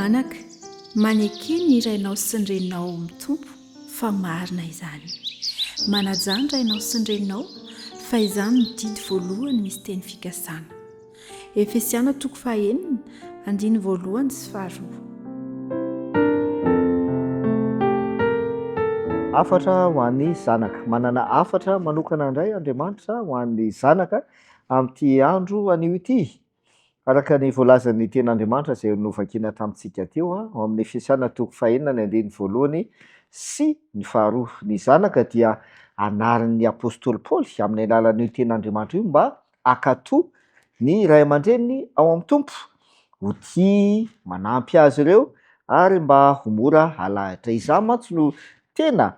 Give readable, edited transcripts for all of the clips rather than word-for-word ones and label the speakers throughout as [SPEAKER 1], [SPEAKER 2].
[SPEAKER 1] Anaka, maneke ny rainao sy ny reninao ao amin'ny Tompo, fa marina izany. Manajà ny rainao sy ny reninao, fa izany no didy voalohany misy teny fikasana. Efesiana toko fahenina, andininy voalohany sy faharoa.
[SPEAKER 2] Hafatra ho an'ny zanaka. Manana hafatra manokana indray Andriamanitra ho an'ny zanaka amin'ity andro anio ity. Araka ny voalazan'ny Tenin'Andriamanitra izay novakiana tamintsika teo, ao amin'ny Efesiana toko fahenina ny andininy voalohany sy ny faharoa. Ny zanaka dia anarin'ny apostoly Paoly amin'ny alalan'io Tenin'Andriamanitra io mba hankatò ny ray aman-dreniny ao amin'ny Tompo, ho tia, manampy azy ireo ary mba ho mora alahatra. Izany mantsy no tena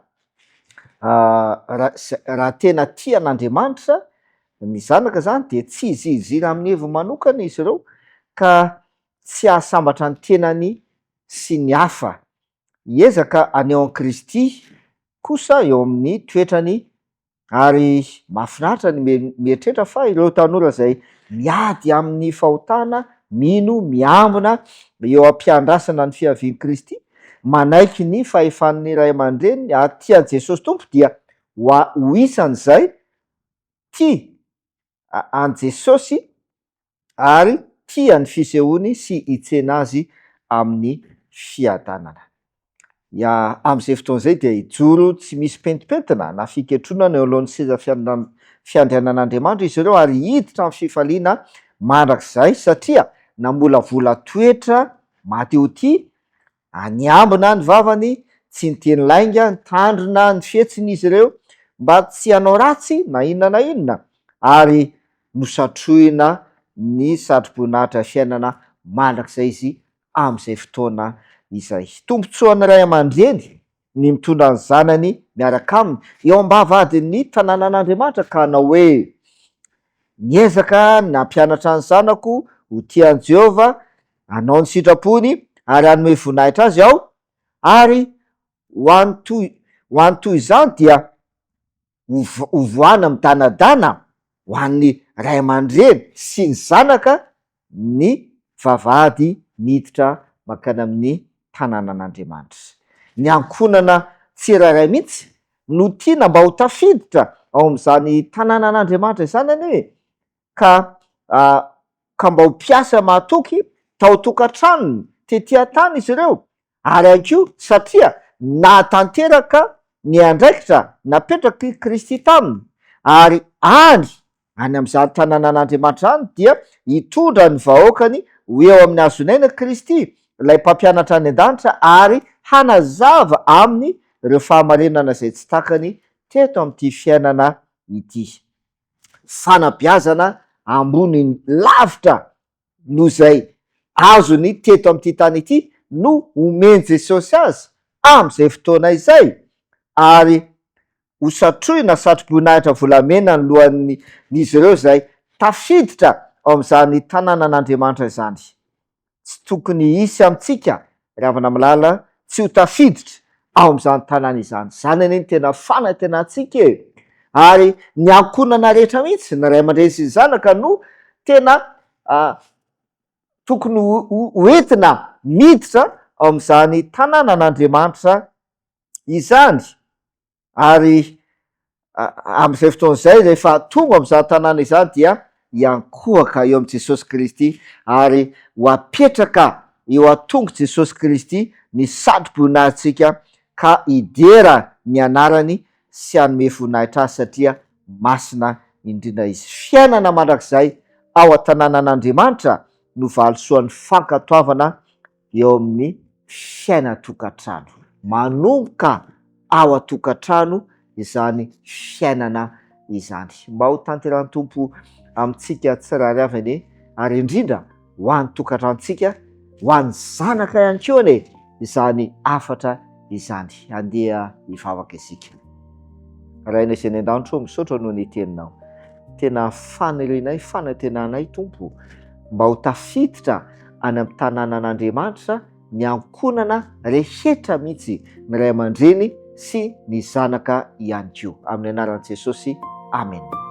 [SPEAKER 2] raha tena tia an'Andriamanitra ny zanaka izany dia tsy hizirizira amin'ny heviny manokana izy ireo ka tsy hahasambatra ny tenany sy ny hafa. Hiezaka haneho an'i Kristy kosa eo amin'ny toetrany ary mahafinaritra ny mieritreritra fa ireo tanora izay miady amin'ny fahotana, mino, miambina eo am-piandrasana ny fiavian'i Kristy, manaiky ny fahefan'ny ray aman-dreniny ary tia an'i Jesosy Tompo dia ho isan'izay tia an'i Jesosy ary tia ny fisehoany sy hitsena Azy amin'ny fiadanana. Ya, amin'izay fotoana izay dia hijoro tsy misy pentimpentina na fiketronana eo alohan'ny seza fiandrianan'Andriamanitra izy ireo ary hiditra amin'ny fifaliana mandrakizay satria namolavola toetra maty ho tia Niambina ny vavany, tsy niteny lainga, nitandrina ny fihetsiny izy ireo mba tsy hanao ratsy na inona na inona, ary nosatrohina ny satroboninahitra fiainana mandrakizay izy amin'izay fotoana izay. Tombontsoan'ny ray aman-dreny ny mitondra ny zanany miaraka aminy eo am-bavahadin'ny tanànan'Andriamanitra ka hanao hoe, Niezaka nampianatra ny zanako ho tia an'i Jehovah, hanao ny sitrapony ary hanome voninahitra azy aho, ary ho an'ny toy ho an'ny toy izany dia ho hovoahana midanadana ho an'ny ray aman-dreny sy ny zanaka ny vavahady miditra mankany amin'ny tanànan'Andriamanitra. Ny ankohonana tsirairay mihitsy no tiana mba ho tafiditra ao amin'izany tanànan'Andriamanitra izany anie e, ka ka mba ho mpiasa mahatoky tao an-tokantranony tety an-tany izy ireo, ary ihany koa satria nahatanteraka ny andraikitra napetrak'i Kristy taminy, ary any Any amin'izany tanànan'Andriamanitra izany dia hitondra ny vahoakany ho eo amin'ny hazon'aina Kristy, ilay Mpampianatra any an-danitra, ary hanazava aminy ireo fahamarinana izay tsy takany teto amin'ity fiainana ity. Fanabeazana ambony lavitra noho izay azony teto amin'ity tany ity no homen'i Jesosy azy amin'izay fotoana izay, ary ho satrohina satroboninahitra volamena ny lohan'izy ireo izay tafiditra ao amin'izany tanànan'Andriamanitra izany. Tsy tokony hisy amintsika, ry havana malala, tsy ho tafiditra ao amin'izany tanàna izany. Izany anie no tena fanantenantsika e! Ary ny ankohonana rehetra mihitsy, ny ray aman-dreny sy ny zanaka no tena tokony ho entina miditra ao amin'izany tanànan'Andriamanitra izany. Ary amin'izay fotoana izay, rehefa tonga amin'izany tanàna izany dia hiankohoka eo amin'i Jesosy Kristy ary ho apetraka eo an-tongotr'i Jesosy Kristy ny satroboninahitsika ka hidera ny anarany sy hanome voninahitra Azy satria masina indrindra Izy. Fiainana mandrakizay ao an-tanànan'Andriamanitra no valisoan'ny fankatoavana eo amin'ny fiainan-tokantrano. Manomboka ao an-tokantrano izany fiainana izany. Mba ho tanterahan'ny Tompo amintsika tsirairay avy anie, ary indrindra ho an'ny tokantranontsika, ho an'ny zanaka ihany koa anie izany hafatra izany. Andeha hivavaka isika. Rainay izay any an-danitra ô, misaotra noho ny teninao. Tena fanirianay, fanantenanay Tompo, mba ho tafiditra any amin'ny tanànan'Andriamanitra ny ankohonana rehetra mihitsy, ny ray aman-dreny sy ny zanaka ihany koa. Amin'ny anaran'i Jesosy, amena.